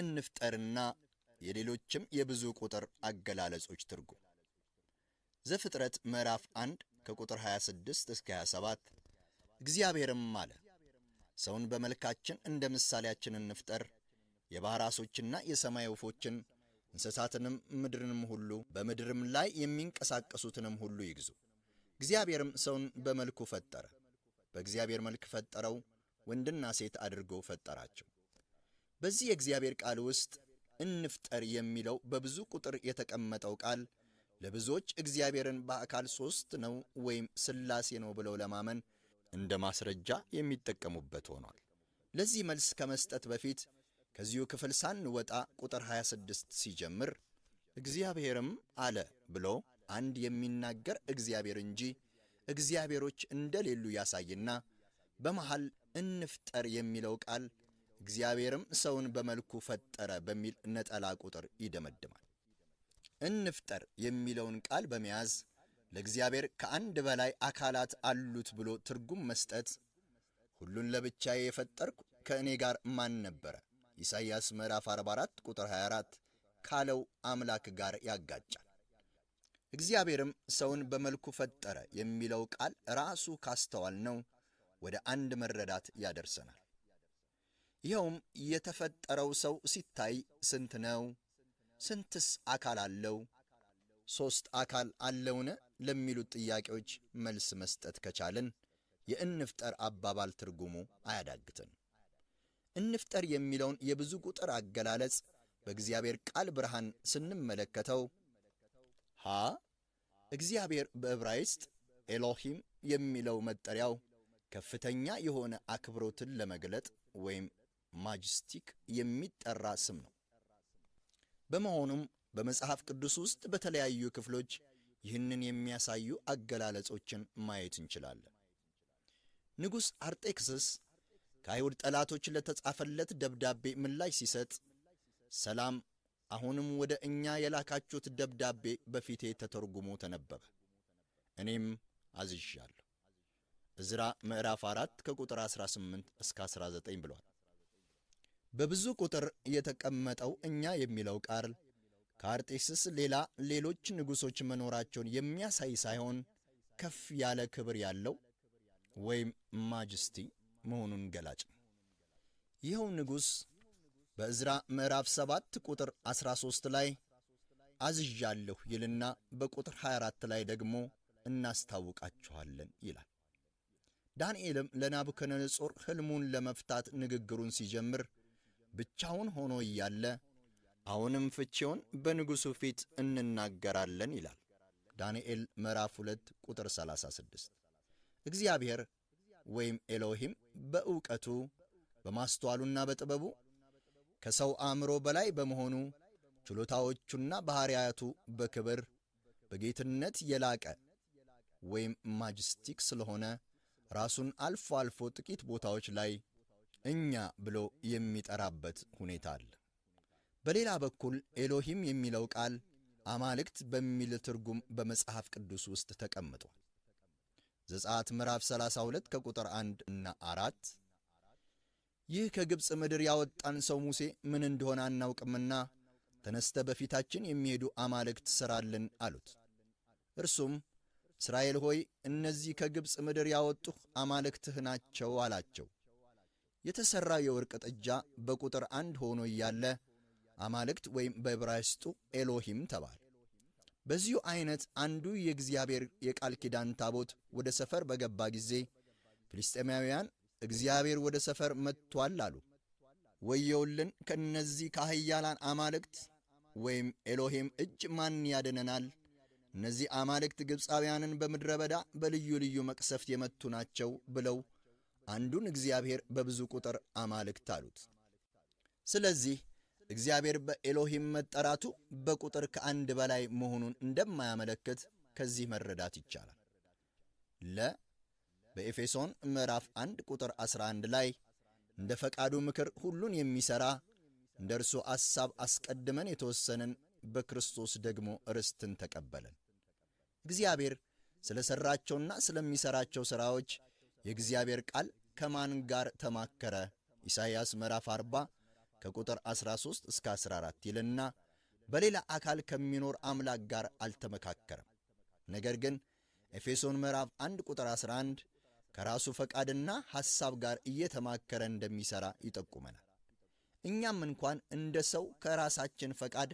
እንፍጠርና የሌሎችም የብዙ ቁጥር አገላለጾች ትርጉም። ዘፍጥረት ምዕራፍ 1 ከቁጥር 26 እስከ 27። እግዚአብሔርም አለ፣ ሰውን በመልካችን እንደ ምሳሌያችን እንፍጠር፣ የባሕር ዓሦችና የሰማይ ወፎችን፣ እንስሳትንም፣ ምድርንም ሁሉ፣ በምድርም ላይ የሚንቀሳቀሱትንም ሁሉ ይግዙ። እግዚአብሔርም ሰውን በመልኩ ፈጠረ፣ በእግዚአብሔር መልክ ፈጠረው፣ ወንድና ሴት አድርጎ ፈጠራቸው። በዚህ የእግዚአብሔር ቃል ውስጥ እንፍጠር የሚለው በብዙ ቁጥር የተቀመጠው ቃል ለብዙዎች እግዚአብሔርን በአካል ሦስት ነው ወይም ሥላሴ ነው ብለው ለማመን እንደ ማስረጃ የሚጠቀሙበት ሆኗል። ለዚህ መልስ ከመስጠት በፊት ከዚሁ ክፍል ሳንወጣ ቁጥር 26 ሲጀምር እግዚአብሔርም አለ ብሎ አንድ የሚናገር እግዚአብሔር እንጂ እግዚአብሔሮች እንደሌሉ ያሳይና በመሃል እንፍጠር የሚለው ቃል እግዚአብሔርም ሰውን በመልኩ ፈጠረ በሚል ነጠላ ቁጥር ይደመድማል። እንፍጠር የሚለውን ቃል በመያዝ ለእግዚአብሔር ከአንድ በላይ አካላት አሉት ብሎ ትርጉም መስጠት ሁሉን ለብቻዬ የፈጠርኩ ከእኔ ጋር ማን ነበረ? ኢሳይያስ ምዕራፍ 44 ቁጥር 24 ካለው አምላክ ጋር ያጋጫል። እግዚአብሔርም ሰውን በመልኩ ፈጠረ የሚለው ቃል ራሱ ካስተዋልነው ወደ አንድ መረዳት ያደርሰናል። ይኸውም የተፈጠረው ሰው ሲታይ ስንት ነው? ስንትስ አካል አለው? ሦስት አካል አለውን? ለሚሉት ጥያቄዎች መልስ መስጠት ከቻልን የእንፍጠር አባባል ትርጉሙ አያዳግትም። እንፍጠር የሚለውን የብዙ ቁጥር አገላለጽ በእግዚአብሔር ቃል ብርሃን ስንመለከተው፣ ሀ እግዚአብሔር በዕብራይስጥ ኤሎሂም የሚለው መጠሪያው ከፍተኛ የሆነ አክብሮትን ለመግለጥ ወይም majestic የሚጠራ ስም ነው። በመሆኑም በመጽሐፍ ቅዱስ ውስጥ በተለያዩ ክፍሎች ይህንን የሚያሳዩ አገላለጾችን ማየት እንችላለን። ንጉሥ አርጤክስስ ከአይሁድ ጠላቶች ለተጻፈለት ደብዳቤ ምላሽ ሲሰጥ፣ ሰላም፣ አሁንም ወደ እኛ የላካችሁት ደብዳቤ በፊቴ ተተርጉሞ ተነበበ፣ እኔም አዝዣለሁ። ዕዝራ ምዕራፍ 4 ከቁጥር 18 እስከ 19 ብሏል። በብዙ ቁጥር የተቀመጠው እኛ የሚለው ቃል ከአርጤክስስ ሌላ ሌሎች ንጉሶች መኖራቸውን የሚያሳይ ሳይሆን ከፍ ያለ ክብር ያለው ወይም majesty መሆኑን ገላጭ ነው። ይኸው ንጉሥ በዕዝራ ምዕራፍ 7 ቁጥር 13 ላይ አዝዣለሁ ይልና በቁጥር 24 ላይ ደግሞ እናስታውቃችኋለን ይላል። ዳንኤልም ለናቡከደነጾር ሕልሙን ለመፍታት ንግግሩን ሲጀምር ብቻውን ሆኖ እያለ አሁንም ፍቺውን በንጉሡ ፊት እንናገራለን ይላል። ዳንኤል ምዕራፍ 2 ቁጥር 36። እግዚአብሔር ወይም ኤሎሂም በእውቀቱ፣ በማስተዋሉና በጥበቡ ከሰው አእምሮ በላይ በመሆኑ ችሎታዎቹና ባሕርያቱ በክብር በጌትነት የላቀ ወይም majestic ስለሆነ ራሱን አልፎ አልፎ ጥቂት ቦታዎች ላይ እኛ ብሎ የሚጠራበት ሁኔታ አለ። በሌላ በኩል ኤሎሂም የሚለው ቃል አማልክት በሚል ትርጉም በመጽሐፍ ቅዱስ ውስጥ ተቀምጧል። ዘጸአት ምዕራፍ 32 ከቁጥር 1 እና 4፣ ይህ ከግብፅ ምድር ያወጣን ሰው ሙሴ ምን እንደሆነ አናውቅምና ተነስተ በፊታችን የሚሄዱ አማልክት ሥራልን አሉት። እርሱም እስራኤል ሆይ፣ እነዚህ ከግብፅ ምድር ያወጡህ አማልክትህ ናቸው አላቸው። የተሠራው የወርቅ ጥጃ በቁጥር አንድ ሆኖ እያለ አማልክት ወይም በዕብራይስጡ ኤሎሂም ተባለ። በዚሁ ዐይነት አንዱ የእግዚአብሔር የቃል ኪዳን ታቦት ወደ ሰፈር በገባ ጊዜ ፍልስጤማውያን እግዚአብሔር ወደ ሰፈር መጥቷል አሉ። ወየውልን፣ ከእነዚህ ከኃያላን አማልክት ወይም ኤሎሂም እጅ ማን ያድነናል? እነዚህ አማልክት ግብፃውያንን በምድረ በዳ በልዩ ልዩ መቅሰፍት የመቱ ናቸው ብለው አንዱን እግዚአብሔር በብዙ ቁጥር አማልክት አሉት። ስለዚህ እግዚአብሔር በኤሎሂም መጠራቱ በቁጥር ከአንድ በላይ መሆኑን እንደማያመለክት ከዚህ መረዳት ይቻላል። ለ በኤፌሶን ምዕራፍ 1 ቁጥር 11 ላይ እንደ ፈቃዱ ምክር ሁሉን የሚሠራ እንደ እርሱ ሐሳብ አስቀድመን የተወሰንን በክርስቶስ ደግሞ ርስትን ተቀበለን። እግዚአብሔር ስለ ሠራቸውና ስለሚሠራቸው ሥራዎች የእግዚአብሔር ቃል ከማን ጋር ተማከረ? ኢሳይያስ ምዕራፍ 40 ከቁጥር 13 እስከ 14 ይልና በሌላ አካል ከሚኖር አምላክ ጋር አልተመካከረም። ነገር ግን ኤፌሶን ምዕራፍ 1 ቁጥር 11 ከራሱ ፈቃድና ሐሳብ ጋር እየተማከረ እንደሚሠራ ይጠቁመናል። እኛም እንኳን እንደ ሰው ከራሳችን ፈቃድ